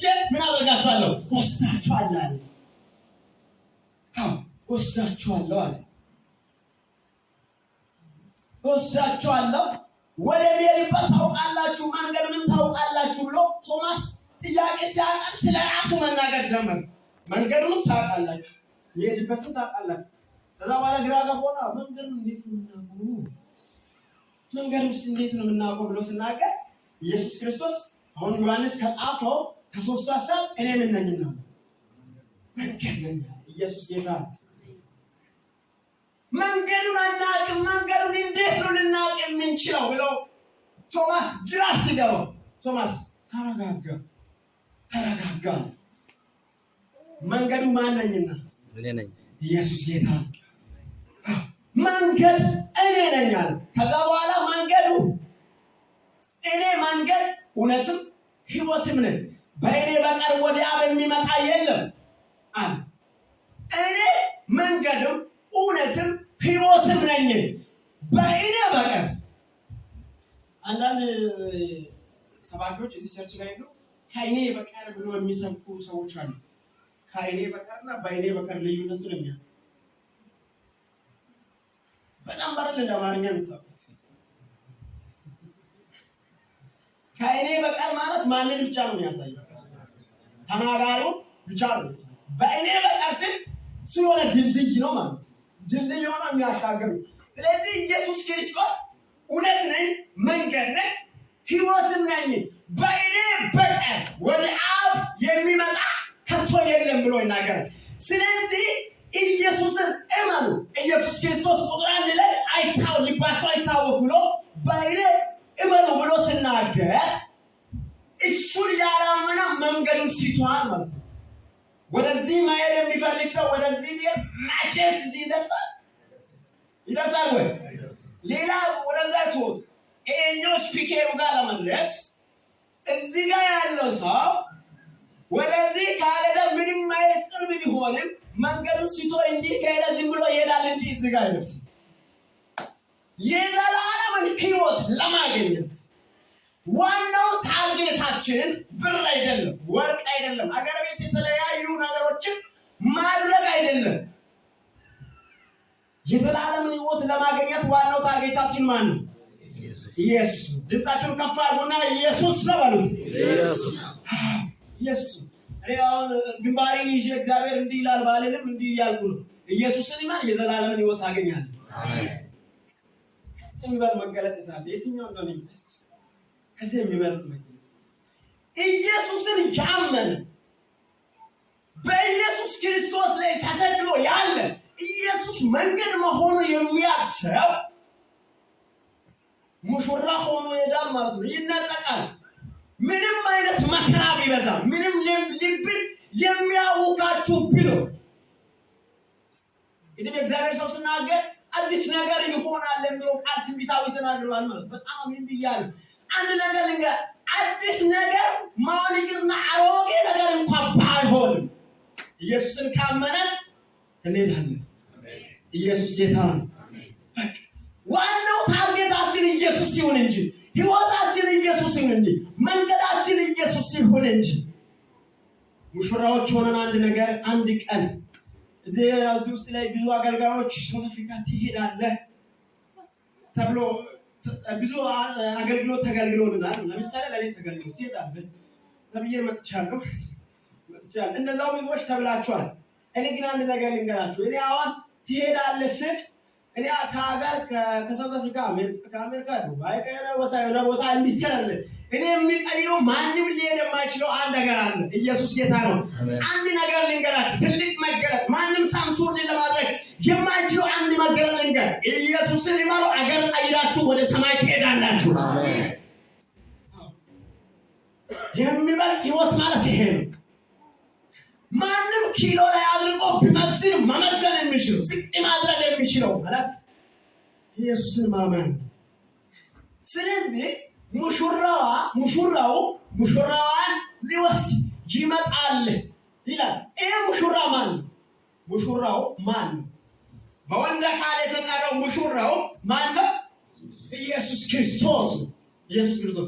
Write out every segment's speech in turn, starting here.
አምጥቼ ምን አደርጋችኋለሁ? ወስዳችኋለሁ አለ። አዎ ወስዳችኋለሁ አለ። ወስዳችኋለሁ፣ ወደሚሄድበት ታውቃላችሁ፣ መንገዱንም ታውቃላችሁ ብሎ ቶማስ ጥያቄ ሲያቀርብ ስለ ራሱ መናገር ጀመረ። መንገዱንም ታውቃላችሁ፣ የሚሄድበትን ታውቃላችሁ። ከዛ በኋላ ግራ ገባውና መንገዱን እንዴት ነው የምናውቀው? መንገድ ውስጥ እንዴት ነው የምናውቀው ብሎ ስናገር ኢየሱስ ክርስቶስ አሁን ዮሐንስ ከጻፈው ከሶስቱ ሀሳብ እኔ ምን ነኝና መንገድ ነኝ። ኢየሱስ ጌታ ነው። መንገዱን አናውቅም፣ መንገዱን እንዴት ነው ልናውቅ የምንችለው ብሎ ቶማስ ግራ ሲገባው ቶማስ ተረጋጋ፣ ተረጋጋ። መንገዱ ማን ነኝና? እኔ ነኝ። ኢየሱስ ጌታ ነው። መንገድ እኔ ነኝ አለ። ከዛ በኋላ መንገዱ እኔ መንገድ እውነትም ሕይወትም ነኝ፣ በእኔ በቀር ወደ አብ የሚመጣ የለም አለ። እኔ መንገድም እውነትም ሕይወትም ነኝ፣ በእኔ በቀር። አንዳንድ ሰባኪዎች እዚህ church ላይ ነው ከእኔ በቀር ብሎ የሚሰብኩ ሰዎች አሉ። ከእኔ በቀርና በእኔ በቀር ልዩነቱን የሚያውቅ በጣም ባረል እንደ አማርኛ የምታውቁት ከእኔ በቀር ማለት ማንን ብቻ ነው የሚያሳየው? ተናጋሪውን ብቻ ነው የሚያሳየው። በእኔ በቀር ስል እሱ የሆነ ድልድይ ነው ማለት ነው። ድልድይ ሆኖ የሚያሻግር ነው። ስለዚህ ኢየሱስ ክርስቶስ እውነት ነኝ፣ መንገድ ነኝ፣ ሕይወትም ነኝ፣ በእኔ በቀር ወደ አብ የሚመጣ ከቶ የለም ብሎ ይናገራል። ስለዚህ ኢየሱስን እመኑ። ኢየሱስ ክርስቶስ ቁጥር 1 ላይ ልባቸው አይታወክ ብሎ በእኔ እመኑ ብሎ ሲናገር እሱን ያላመነ መንገዱን ስቷል ማለት ነው። ወደዚህ መሄድ የሚፈልግ ሰው ወደዚህ ቢሄድ መቼስ እዚህ ይደርሳል? ይደርሳል ወይ? ሌላ ወደዛ ትወጡ ይሄኛው speaker ኡ ጋር ለመድረስ እዚህ ጋር ያለው ሰው ወደዚህ ካልሄደ ምንም አይነት ቅርብ ቢሆንም መንገዱን ስቶ እንዲህ ከሄደ ዝም ብሎ ይሄዳል እንጂ እዚህ ጋር አይደርስም። የዘላለምን ሕይወት ለማግኘት ዋናው target ኣችን ብር አይደለም፣ ወርቅ አይደለም፣ አገር ቤት የተለያዩ ነገሮችን ማድረግ አይደለም። የዘላለምን ሕይወት ለማግኘት ዋናው target ኣችን ማን ነው? ኢየሱስ ነው። ድምጻችሁን ከፍ አድርጉና ኢየሱስ ነው በሉ። ኢየሱስ። ኢየሱስ ነው። እኔ አሁን ግንባሬን ይዤ እግዚአብሔር እንዲህ ይላል ባልልም እንዲህ እያልኩ ነው። ኢየሱስን ይማን የዘላለምን ሕይወት ታገኛለህ። አሜን። ከዚህ የሚበልጥ መገለጥ የት አለ? የትኛው እንደሆነ ይመስል ከዚህ የሚበልጥ መገለጥ ኢየሱስን ያመነ በኢየሱስ ክርስቶስ ላይ ተሰቅሎ ያለ ኢየሱስ መንገድ መሆኑን የሚያውቅ ሰው ሙሽራ ሆኖ ይሄዳል ማለት ነው። ይነጠቃል። ምንም አይነት መከራ ቢበዛ፣ ምንም ልብን የሚያውካችሁ ቢኖር እንግዲህ እግዚአብሔር ሰው ሲናገር አዲስ ነገር ይሆናል የሚለው ቃል ትንቢታዊ ተናግሯል ማለት በጣም አሜን ብያለሁ። አንድ ነገር ልንገር፣ አዲስ ነገር መሆን ይቅርና አሮጌ ነገር እንኳን ባይሆንም ኢየሱስን ካመነን እንሄዳለን። ኢየሱስ ጌታ ነው። በቃ ዋናው target ኣችን ኢየሱስ ይሁን እንጂ ሕይወታችን ኢየሱስ ይሁን እንጂ መንገዳችን ኢየሱስ ይሁን እንጂ ሙሽራዎች ሆነን አንድ ነገር አንድ ቀን እዚህ ውስጥ ላይ ብዙ አገልጋዮች ሳውዝ አፍሪካ ትሄዳለህ ተብሎ ብዙ አገልግሎት ተገልግሎልናል። ለምሳሌ ለኔ ተገልግሎ ትሄዳለህ ተብዬ መጥቻለሁ። እንደዛው ብዙዎች ተብላችኋል። እኔ ግን አንድ ነገር ልንገራችሁ። እኔ አሁን ትሄዳለህ ስል እኔ ከሀገር ከሳውዝ አፍሪካ ከአሜሪካ ዱባይ ከሆነ ቦታ የሆነ ቦታ እንዲተላለ እኔ የሚቀይረው ማንም ሊሄድ የማይችለው አንድ ነገር አለ። ኢየሱስ ጌታ ነው። አንድ ነገር ልንገራችሁ፣ ትልቅ መገለጥ ማንም ሳንሱር ለማድረግ የማይችለው አንድ መገለጥ ልንገር። ኢየሱስን ይመሩ አገር ቀይራችሁ ወደ ሰማይ ትሄዳላችሁ። አሜን። የሚበልጥ ህይወት ማለት ይሄ ነው። ማንም ኪሎ ላይ አድርጎ ቢመዝን መመዘን የሚችለው ዝቅ ማድረግ የሚችለው ማለት ኢየሱስን ማመን። ስለዚህ ሙሽራው ሙሽራዋን ሊወስድ ይመጣል ይላል። ይሄ ሙሽራ ማን ነው? ሙሽራው ማን ነው? በወንድ አካል የተጠራው ሙሽራው ማን ነው? ኢየሱስ ክርስቶስ ነው። ኢየሱስ ክርስቶስ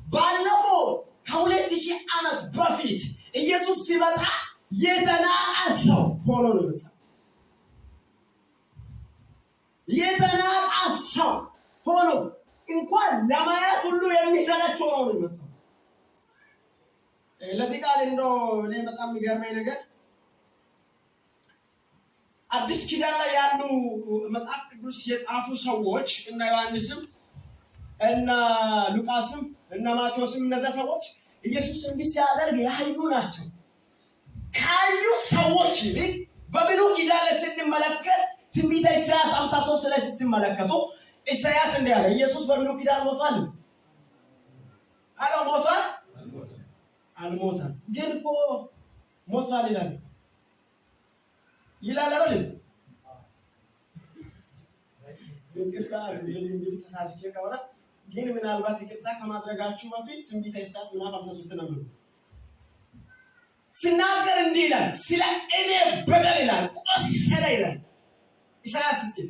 ባለፈው ከሁለት ሺህ ዓመት በፊት ኢየሱስ ሲመጣ የተናቀ ሰው ሆኖ ነው የመጣው። የተናቀ ሰው ሆኖ እንኳን ለማየት ሁሉ የሚሰለች ሆኖ ነው የመጣው። ለዚህ ቃል እንደው እኔ በጣም የሚገርመኝ ነገር አዲስ ኪዳን ላይ ያሉ መጽሐፍ ቅዱስ የጻፉ ሰዎች እና ዮሐንስም እና ሉቃስም እና ማቴዎስም እነዚያ ሰዎች ኢየሱስ እንዲህ ሲያደርግ ያዩ ናቸው። ካዩ ሰዎች ይልቅ በብሉይ ኪዳን ላይ ስንመለከት ትንቢተ ኢሳያስ 53 ላይ ስትመለከቱ ኢሳያስ እንዲህ አለ። ኢየሱስ በብሉይ ኪዳን ሞቷል አለው። ሞቷል አልሞተም? ግን እኮ ሞቷል ይላል ይላል አይደል? ይቅርታ እንግዲህ ተሳስቼ ከሆነ ግን ምናልባት ይቅርታ ከማድረጋችሁ በፊት ትንቢተ ኢሳያስ ምዕራፍ 53 ነው ሲናገር እንዲህ ይላል፣ ስለ እኔ በደል ይላል ቆሰለ ይላል ኢሳያስ ሲጽፍ።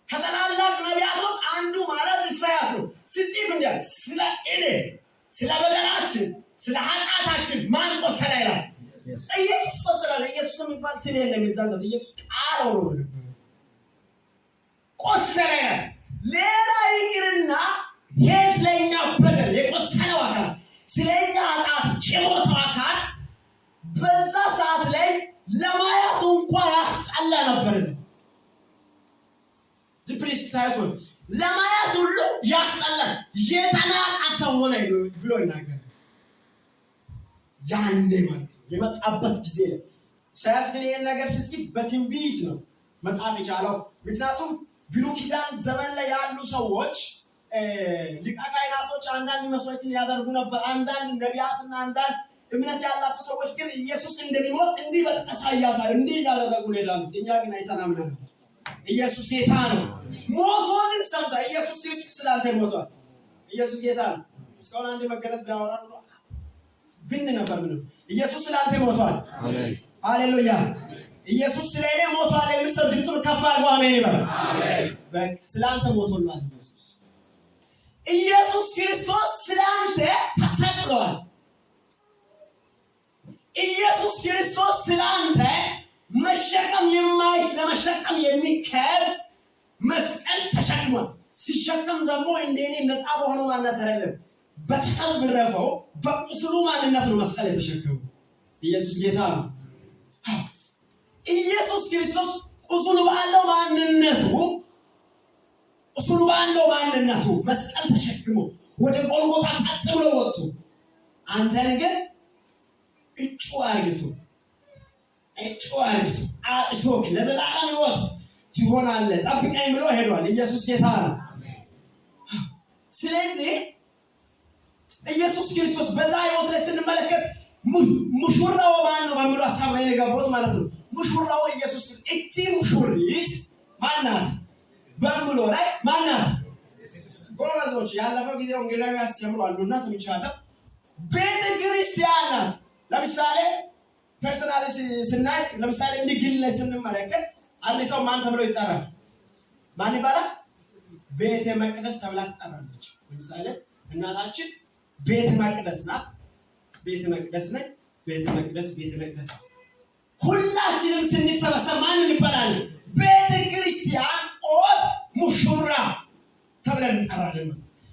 ከታላላቅ ነቢያቶች አንዱ ማለት ኢሳያስ ነው። ሲጽፍ እንዲህ አለ፣ ስለ እኔ ስለ በደላችን ስለ ኃጢአታችን ማን ቆሰለ ይላል። ኢየሱስ ቆሰለ። ኢየሱስ የሚባል ስም የለም። የዛን ሰዓት ኢየሱስ ቃል ሆኖ ቆሰለ ይላል። ሌላ ይቅርና ይሄ ስለኛ በደል የቆሰለው አካል ስለኛ ኃጢአት የሞተው አካል በዛ ሰዓት ላይ ለማየቱ እንኳን ያስጠላ ነበር። ዲፕሬስ ሳይሆን ለማየት ሁሉ ያስጠላል። የተናቀ ሰው ሆነ ብሎ ይናገራል። ያኔ ማለት የመጣበት ጊዜ ነው። ኢሳያስ ግን ይሄን ነገር ሲጽፍ በትንቢት ነው መጻፍ የቻለው። ምክንያቱም ብሉይ ኪዳን ዘመን ላይ ያሉ ሰዎች ሊቀ ካህናቶች አንዳንድ መስዋዕትን ያደርጉ ነበር። አንዳንድ ነቢያትና አንዳንድ እምነት ያላቸው ሰዎች ግን ኢየሱስ እንደሚሞት እንዲህ በጥቀሳ እያሳዩ እንዲህ እያደረጉ ነው የዳኑት። እኛ ግን አይተን አምነናል። ኢየሱስ ጌታ ነው። ሞቶልን ሰምታ ኢየሱስ ክርስቶስ ስላንተ ሞቷል። ኢየሱስ ጌታ ነው። እስካሁን አንድ መገለጥ ቢያወራ ብን ነበር ምንም። ኢየሱስ ስላንተ ሞቷል። አሜን። ሃሌሉያ። ኢየሱስ ስለ እኔ ሞቷል የሚል ሰው ድምፁን ከፍ አድርጎ አሜን ይበል። አሜን። በቃ ስላንተ ሞቶልሃል ኢየሱስ። ኢየሱስ ክርስቶስ ስላንተ ተሰቅሏል። ኢየሱስ ክርስቶስ ስላንተ መሸከም የማይችል ለመሸከም የሚከብድ መስቀል ተሸክሟል። ሲሸከም ደግሞ እንደኔ ነፃ በሆነው ማንነት አይደለም፣ በተቀበረፈው በቁስሉ ማንነት ነው መስቀል የተሸከመው። ኢየሱስ ጌታ ነው። ኢየሱስ ክርስቶስ ቁስሉ ባለው ማንነቱ ቁስሉ ባለው ማንነቱ መስቀል ተሸክሞ ወደ ጎልጎታ ቀጥ ብሎ ወጥቶ አንተን ግን እጩ አርግቶ እጩ አርግቶ አጥቶክ ለዘላለም ሕይወት ትሆናለህ ጠብቀኝ ብሎ ሄዷል። ኢየሱስ ጌታ ነው። ስለዚህ ኢየሱስ ክርስቶስ በዛ ሕይወት ላይ ስንመለከት ሙሽራው ማን ነው በሚለው ሀሳብ ላይ ነው የገባሁት ማለት ነው። ሙሽራው ኢየሱስ ክርስቶስ። እቺ ሙሽሪት ማን ናት በሚለው ላይ ማን ናት? ጎበዞች ያለፈው ጊዜ ወንጌላዊ ያስተምሩ አሉና ሰምቻለሁ። ቤተ ክርስቲያን ናት። ለምሳሌ personally ስናይ ለምሳሌ እንዲህ ግል ላይ ስንመለከት አንድ ሰው ማን ተብሎ ይጠራል? ማን ይባላል? ቤተ መቅደስ ተብላ ትጠራለች። ለምሳሌ እናታችን ቤተ መቅደስ ናት። ቤተ መቅደስ ነች። ቤተ መቅደስ ቤተ መቅደስ። ሁላችንም ስንሰበሰብ ማን እንባላለን? ቤተ ክርስቲያን or ሙሽራ ተብለን እንጠራለን።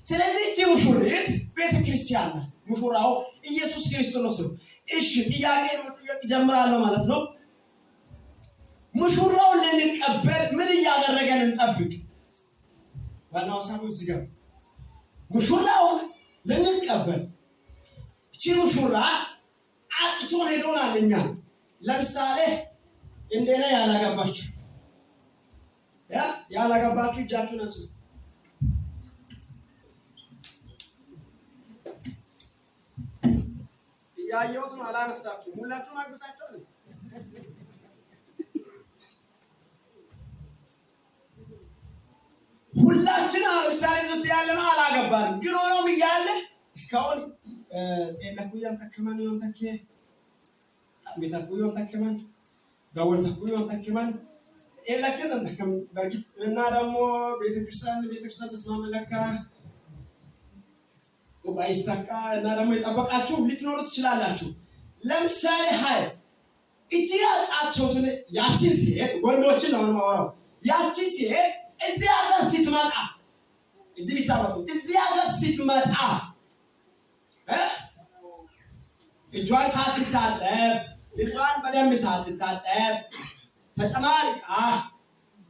ስለዚህ እቺ ሙሽሪት ቤተ ክርስቲያን ናት። ሙሽራው ኢየሱስ ክርስቶስ ነው። እሺ ጥያቄ መጠየቅ ጀምራለሁ ማለት ነው። ሙሽራውን ልንቀበል ምን እያደረገን እንጠብቅ? ዋናው ሀሳቡ እዚህ ጋር ሙሽራውን ልንቀበል እቺ ሙሽራ አጥቶን ሄዶናል። እኛ ለምሳሌ እንደኔ ያላገባችሁ ያ ያላገባችሁ እጃችሁን አንሱ። እያየሁት ነው፣ አላነሳችሁም። ሁላችሁም አግብታችኋል። ሁላችን ለምሳሌ እዚህ ውስጥ ያለነው አላገባንም፣ ግን ሆኖም እያለ እስካሁን ጤለኩያን ተከመን ይሆን ተከ ቤተኩያን ተከመን ደወልተኩያን ተከመን ኤለከን ተከም በርግጥ እና ደግሞ ቤተክርስቲያን ተስማመለካ ቁባይስታካ እና ደግሞ የጠበቃችሁ ልትኖሩ ትችላላችሁ። ለምሳሌ ሀይ እጅ ያጫቸውትን ያቺ ሴት፣ ወንዶችን ነው የማወራው። ያቺ ሴት እዚህ ሀገር ስትመጣ፣ እዚህ ቢታወጡ፣ እዚህ ሀገር ስትመጣ እጇን ሳትታጠብ፣ ልብሷን በደንብ ሳትታጠብ፣ ተጨማልቃ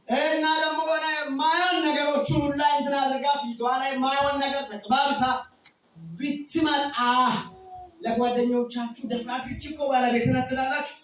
እና ደግሞ ሆነ ማየን ነገሮቹን ሁላ እንትን አድርጋ፣ ፊቷ ላይ ማየን ነገር ተቀባብታ ብትመጣ ለጓደኞቻችሁ ደፍራችሁ እቺ እኮ ባለቤት ናት ትላላችሁ?